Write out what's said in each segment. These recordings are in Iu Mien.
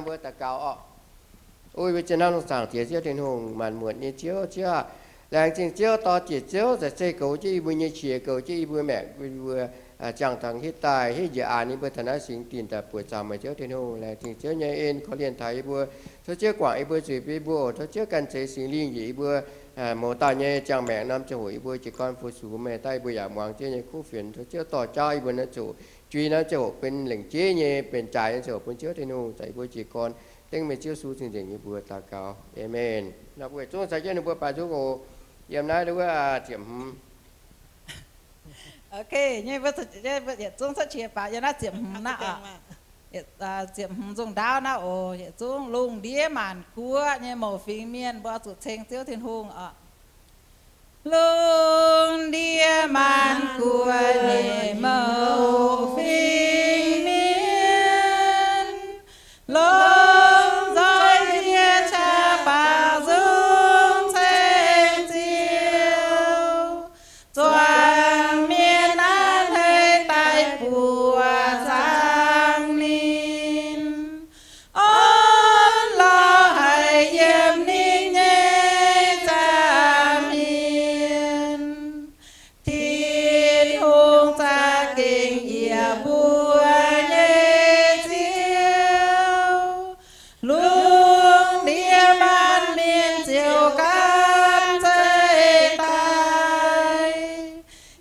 Mbuo daux gaux oc. O yie mbuo zien hnamv lungh zaangc Diex Ziouv Tin-Hungh, maanc muotc nyei Ziouv, Ziouv aah! Laengz zingh Ziouv dorh jiez Ziouv za'gengh goux jienv yie mbuo nyei qiex, goux jienv yie mbuo maengc, yie mbuo ziangh dangx hitv daaih, hitv njiec aanx yie mbuo taux naaiv singx dinc daaih buoqc zaangc meih Ziouv Tin-Hungh. Laengz zingh Ziouv nyei en korv-lienh taux yie mbuo. Tov Ziouv guangc yie mbuo, zuiz bun yie mbuo oc. Tov Ziouv gan zeix Singx Lingh njiec yie mbuo mouz dauh nyei ziangh maengc norm ziangh hoc yie mbuo jiez gorn fu-sux meih daaih, yie mbuo yaac muangx Ziouv nyei kuv fienx. Tov Ziouv dorh jauv yie mbuo naaiv zuqc jui naaiv ziangh hoc benx lengc jeiv nyei, benx jaaix nyei ziangh hoc bun Ziouv Tin-Hungh, zaqc yie mbuo jiez gorn dengv meih Ziouv Yesu cing-nzengc nyei mbuox daux gaux. Aamen. Nor mbuo yietc zungv caux jienv ninh mbuo baaux nzung oc. Yiem naaiv wuov ziepc hmz. Ok, nyei mbuo yietc zungv cuotv qiex faaux yiem naaiv ziepc hmz naaiv oc. Ziepc hmz nzung ndaauv naaiv oc. Yietc zungv lungh ndiev maanc guoqv nyei mouc fingx mienh mbuo zuqc ceng Ziouv Tin-Hungh oc. Lungh ndiev maanc guoqv nyei mouc fingx mienh, longc nzoih jiex qaqv baaux nzung ceng Ziouv. Zuangx mienh hnangv haic daaih buoqc zaangc ninh, orn lorz haic yiem ninh nyei nza'hmien. Tin-Hungh za'gengh yie mbuo nyei Ziouv. Lungh ndiev maanc mienh ziouc gan zeiz daaih.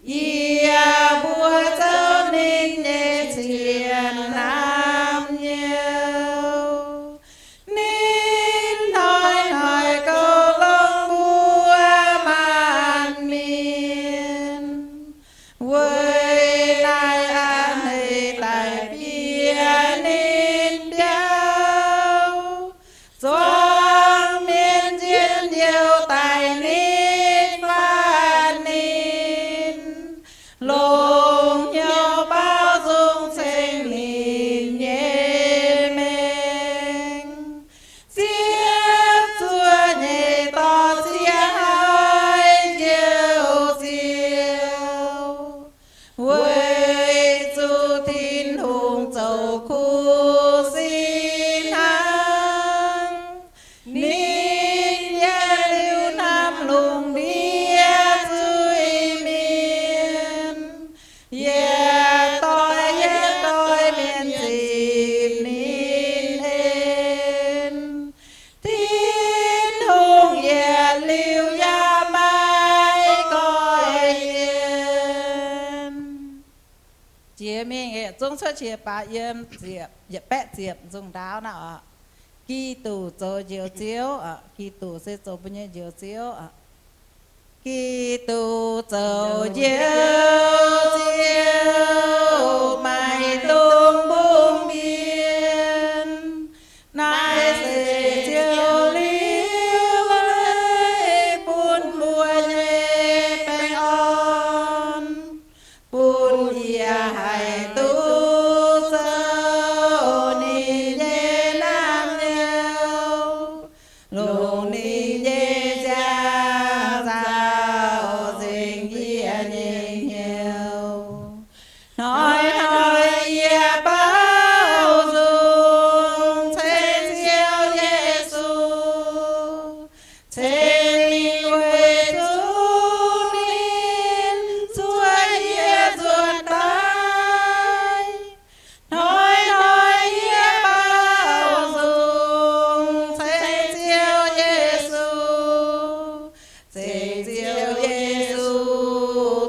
Yie mbuo zoux ninh nyei cien naamh nyouz. Ninh hnoi-hnoi goux longx mbuo maanc mienh. Weic naaiv a'hneiv daaih bieqc ninh biauv. Zuangx mienh njien-youh daaih nitv fatv ninh, longc hnyouv baaux nzung ceng ninh nyei mengh. Ziepc zuoqv nyei dorh ziex haiz Njoux Ziouv, weic zuqc Tin-Hungh zoux kuv sic hnangv. Ninh yietc liuz hnamv lungh ndiev zuiz-mienh, yietc doix yietc doix mienh zipc ninh en. Tin-Hungh yietc liuz yaac maiv goiv yienc. Jiex mingh yietc zungv cuotv qiex faaux yiem ziepc, yietc baeqv ziepc nzung ndaauv naaiv oc. Giduc zoux Njoux Ziouv oc. Giduc se zoux mbuo nyei Njoux Ziouv oc. Giduc zoux Njoux Ziouv, maiv dungx mbungh mienh. Naaiv se Ziouv liuz leiz bun mbuo nyei baengh orn, bun yie haih duqv zoux ninh nyei naamh nyouz, longc ninh nyei nziaamv-nzauh nzengc yie nyei hnyouv. Hnoi-hnoi yie baaux nzung ceng Ziouv Yesu, ceng ninh weic zuqc ninh zuov yie nzuonx daaih. Hnoi-hnoi yie baaux nzung ceng Ziouv Yesu, ceng Ziouv Yesu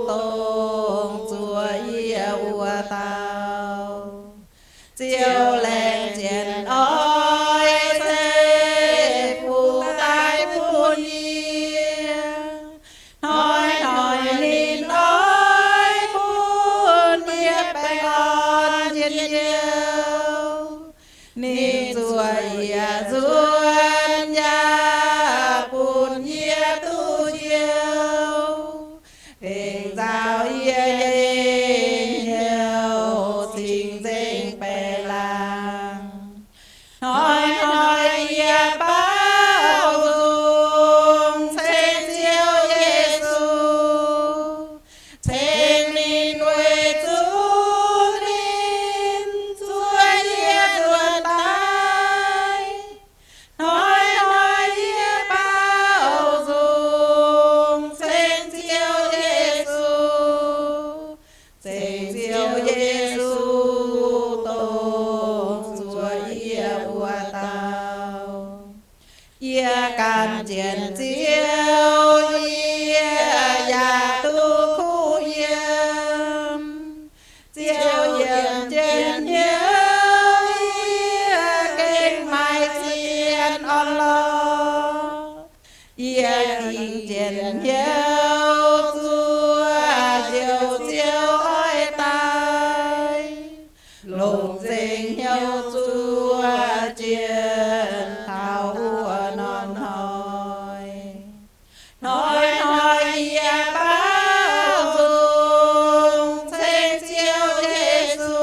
dongh zuov yie wuov dauh. Ziouv laengz jienv oix ceix fuqv daaih bun yie. sienx Ziouv, yie yaac duqv kuv yiem. Ziouv yiem njien hnyouv yie, gengh maaih zien orn-lorqc. Yie dingc njien hnyouv zuov Njoux Ziouv oix daaih, longc nzengc hnyouv zuov jienv taux wuov norm hnoi. Hnoi-hnoi yie baaux nzung ceng Ziouv Yesu,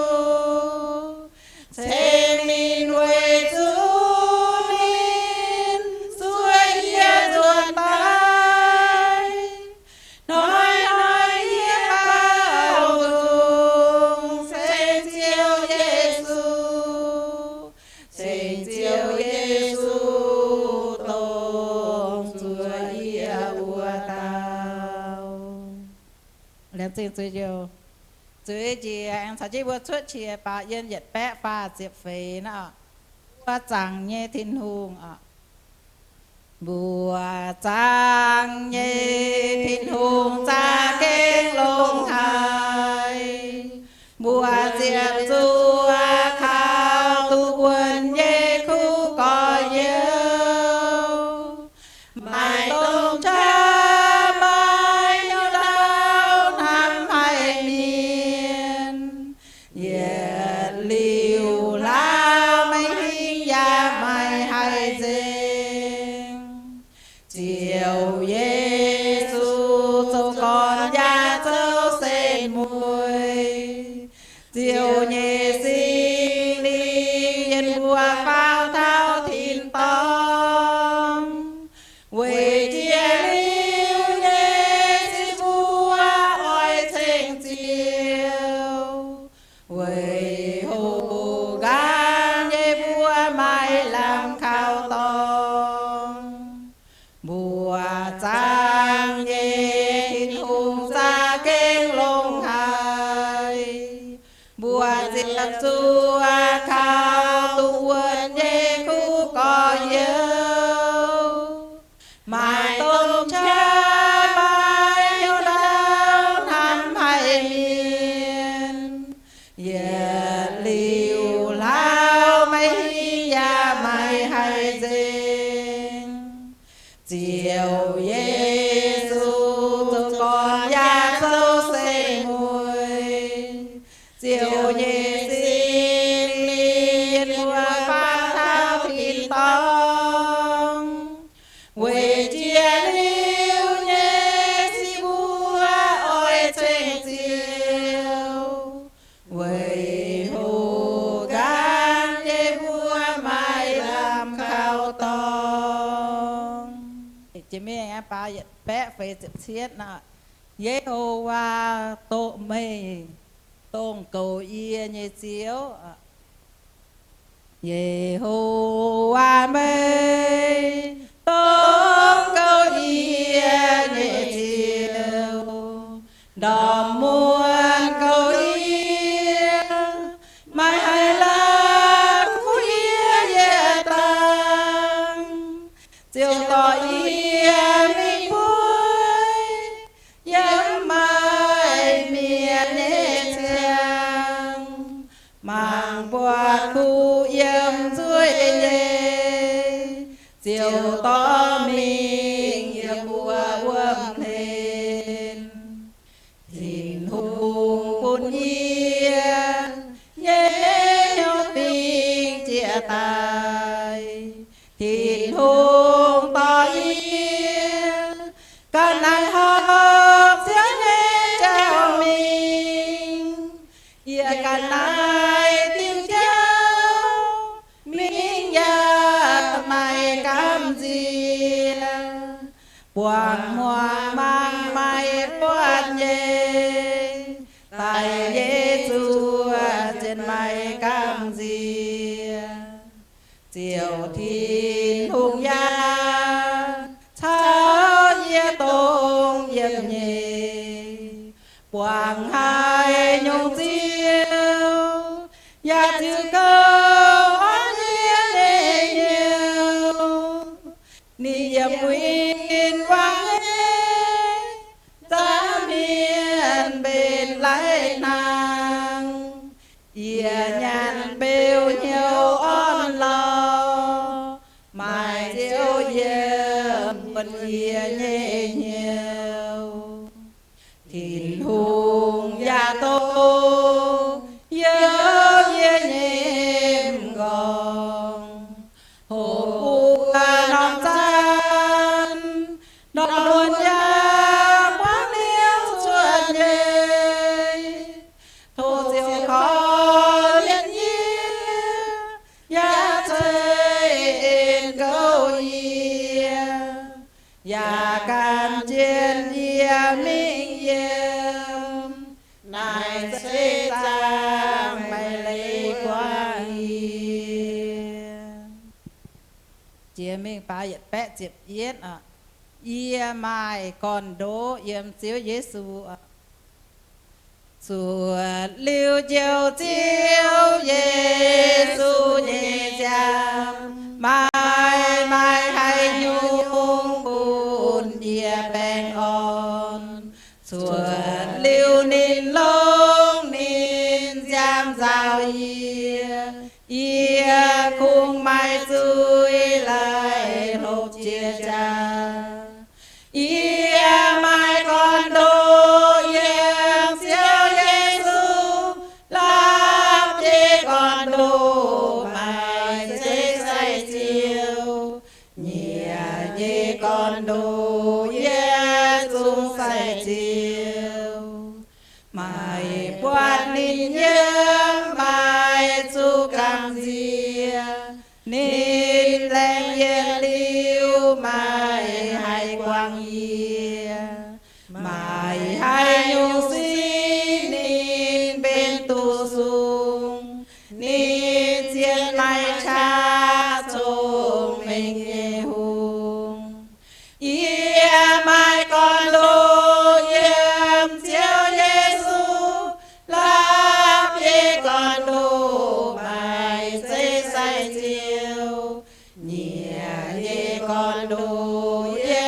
ceng ninh weic zuqc ninh zuov yie nzuonx daaih. Hnoi-hnoi yie baaux nzung ceng Ziouv Yesu, ceng Ziouv Yesu dongh zuov yie wuov dauh. Laengz zingh zuiz njoux. Zuiz njiec aengx caux jienv mbuo cuotv qiex baaux yiem yietc baeqv faah ziepc feix naaiv oc. Mbuox zaangc nyei Tin-Hungh oc. Mbuox zaangc nyei Tin-Hungh za'gengh longx haic. Mbuo ziepc zuoqv kaux duqv wuonx nyei kuv gorx-youz, maaih dongh qaqv maaih hnyouv ndau hnamv haic mienh. Yietc liuz hlauv maiv hingh yaac maiv haih nzengc. Ziouv Yesu zoux gorn yaac zoux setv mueiz. Ziouv nyei Singx Lingh yiem mbuo faaux taux tin-dorngh. Weic jiex liuz nyei se mbuo oix ceng Ziouv, weic hoc nqaang nyei mbuo maiv lamh kaux dorngx. Mbuox zaangc nyei Tin-Hungh za'gengh longx haic. Mbuo ziepc zuoqv kaux duqv wuonx nyei kuv gorx-youz, maaih dongh qaqv maaih hnyouv ndau hnamv haic mienh. Yietc liuz hlauv maiv hingh yaac maiv haih nzengc. Ziouv Yesu zoux gorn yaac zoux setv mueiz. Ziouv nyei Singx Lingh yiem mbuo faaux taux tin-dorngh. Weic jiex liuz nyei se mbuo oix ceng Ziouv, weic hoc nqaang nyei mbuo maiv lamh kaux dorngx. Jiex mingh baeqv feix ziepc cietv nor, Yehowa, dongh meih, dongh goux yie nyei Ziouv. Yehowa, meih dongh goux yie nyei Ziouv, ndorm muonz goux yie, maiv haih lamh kuv yie yietc dangh. Ziouv dorh yie mingh bueix yiem maaih mienh nyei ciangv, mangc buatc kuv yiem nzueic nyei, Ziouv dorh mingh yiem mbuo wuom-hlen. Tin-Hungh bun yie nyei hnyouv fingx jiex daaih. Tin-Hungh dorh yie ganh naaic horpc Ziouv nyei jauv mingh. Yie ganh naaic diuh jauv mingh yaac maaih gamh nziex. Buangh hmuangx mangc maaih buatc nyei, daaih yie zuov jienv maaih gamh nziex. Ziouv Tin-Hungh yaac caux yie dongh yiem nyei. Buangh haaix nyungc Ziouv yaac ziux gouv orn yie nyei hnyouv. Ninh yiem wuic Ninh wangc nyei, zaah mienh mbenc lai-hnaangx, yie nyanc beu hnyouv orn-lorqc, maaih Ziouv yiem bun yie nyei hnyouv. Tin-Hungh yaac dongh youh yie nyei m'nqorngv, hopv mbuo norm zanv, norm muonz yaac buangv liuz cuotv nyei. Tov Ziouv korv-lienh yie, yaac ceix en gouv yie, yaac gan jienv yie mingh yiem naaiv seix zaangc maiv leiz guangc yie. Jiex mingh baaux yietc baeqv ziepc yietv oc. Yie maaih gorn-ndoqv yiem Ziouv Yesu oc. Cuotv liuz Njoux Ziouv Yesu nyei nziaamv, maiv maaih haaix nyungc bun yie baengh orn. Cuotv liuz ninh longc ninh nziaamv nzaaux yie, yie kungx maaih zuiz laih hlopv jiex jaax. Yie maaih gorn-ndoqv yiem Ziouv Yesu, lapv jiex gorn-ndoqv maaih zeiv sai-ziou. Nyiec nyei gorn-ndoqv yie zungv sai-ziou. Maaih buatc ninh yiem maaih zuqc gamh nziex, ninh laengz yietc liuz maaih haih guangc yie. Maaih haaix nyungc sic ninh benx duqv sung, ninh zien maaih qaqv cong-mengh nyei hungh. Yie maaih gorn-ndoqv yiem Ziouv Yesu, lapv jiex gorn-ndoqv maaih zeiv sai-ziou. Nyiec nyei gorn-ndoqv yie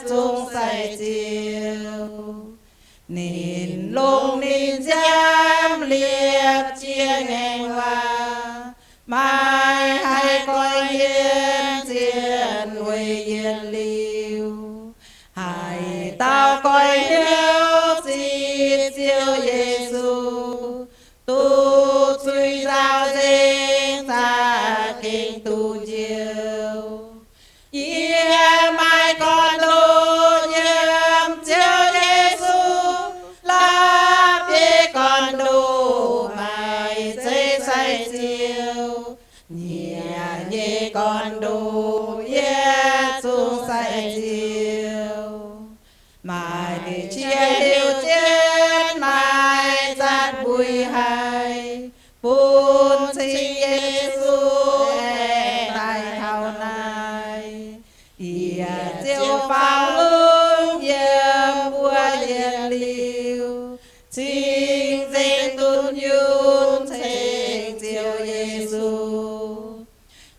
zungv sai-ziou. Ninh longc ninh nziaamv liepc jiex ngaengc waac, maiv haih goiv yienx zienh weic yietc liuz. Haaix dauh goiv hnyouv zipv Ziouv Yesu, duqv zuiz nzaaux nzengc, za'gengh duqv njoux. Yie maaih gorn-ndoqv yiem Ziouv Yesu, lapv jiex gorn-ndoqv maaih zeiv sai-ziou. Nyiec nyei gorn-ndoqv yie zungv sai-ziou. Maaih qiex heuc jienv maaih zanc mbui haic, bun cing Yesu aengx daaih taux naaiv. Yie ziouc faaux lungh yiem mbuo yietc liuz, cing-nzengc dunh yunh ceng Ziouv Yesu.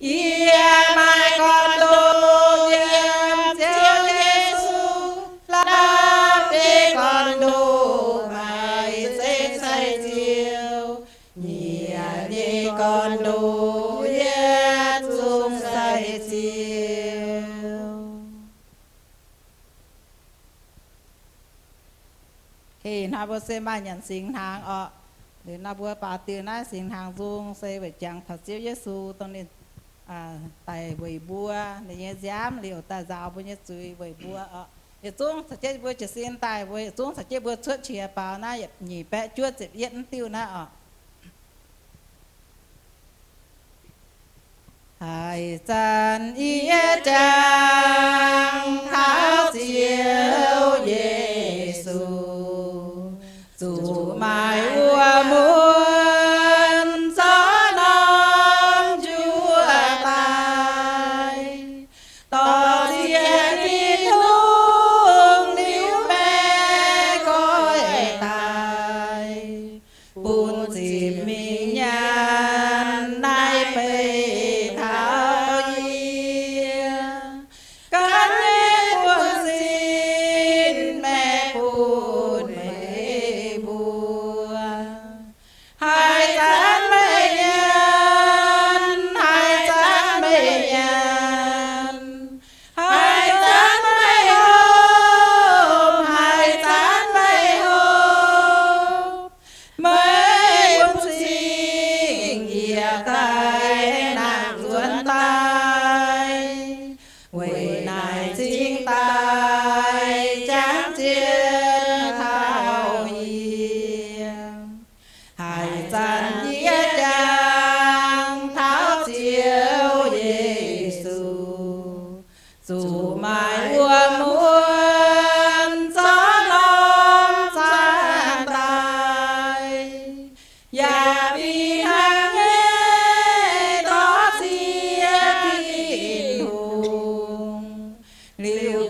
Yie maaih gorn-ndoqv yiem Ziouv Yesu, lapv jiex gorn-ndoqv maaih zeiv sai-ziou. Nyiec nyei gorn-ndoqv yie zungv sai-ziou. Hnangv mbuo se maaih nyanc singx hnaangx oc. Liuz nor mbuo baaux diuh naaiv singx hnaangx nzung se weic jangx taux Ziouv Yesu dongh ninh daic weic mbuo, ninh nyei nziaamv liouc daaih nzaaux mbuo nyei zuiz weic mbuo oc. Yietc zungv caux jienv mbuo jiez sin daaih, mbuo yietc zungv caux jienv mbuo cuotv qiex baaux naaiv nyic baeqv juov ziepc yietv mv diuh naaiv oc. Haaix zanc yie jangx taux Ziouv Yesu, zuqc maaih wuom-muonz zorqv norm njuov daaih, dorh ziec Tin-Hungh liuz maeqv goiv daaih, bun zipv mingh nyanc naaiv beiv taux yie. Ganh nyei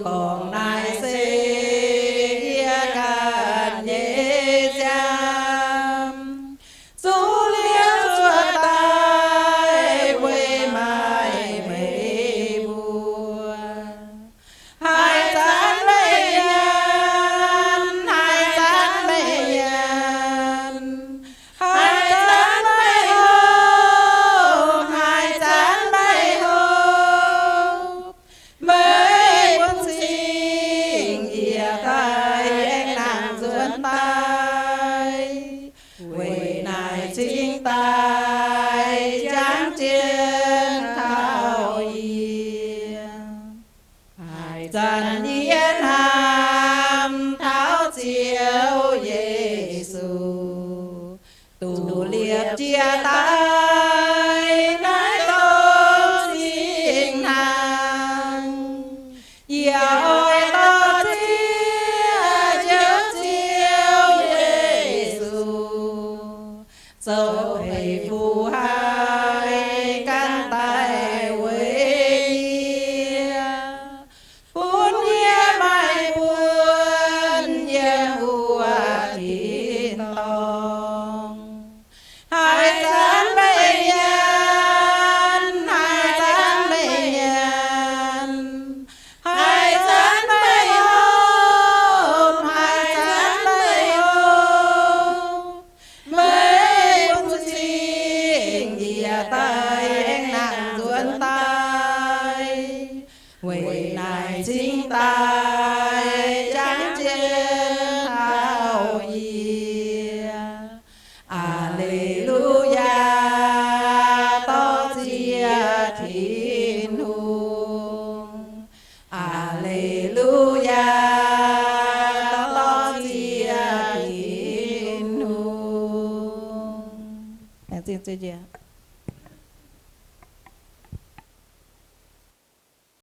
Gorngv naaiv se yie ganh nyei ziangh, zuqc liouh zuqc daaih weic maaih meih mbuo. Haaix zanc meih nyanc, haaix zanc meih nyanc, haaix zanc meih hopv, haaix zanc meih hopv, meih bun cing yie daaih aengx nangh nzuonx daaih. Weic naaiv cingx daaih jangx jienv taux yie. Haaix zanc yie hnamv taux Ziouv Yesu, duqv liepc jiez daaih naaiv dongh cing-hnangv, yie oix dorh ziex Ziouv Yesu zoux heix fuqv haih gan daaih weic yie, bun yie maaih buonc yiem wuov tin-dorngh. Haaix zanc meih nyanc, haaix zanc meih nyanc, haaix zanc meih hopv, haaix zanc meih hopv, meih bun cing yie daaih aengx nangh nzuonx daaih. Weic naaiv cingx daaih jangx jienv taux yie. Aa^le^lu^yaa, dorh ziex Tin-Hungh. Aa^le^lu^yaa, dorh ziex Tin-Hungh. Laengz zingh Ziouv Yesu.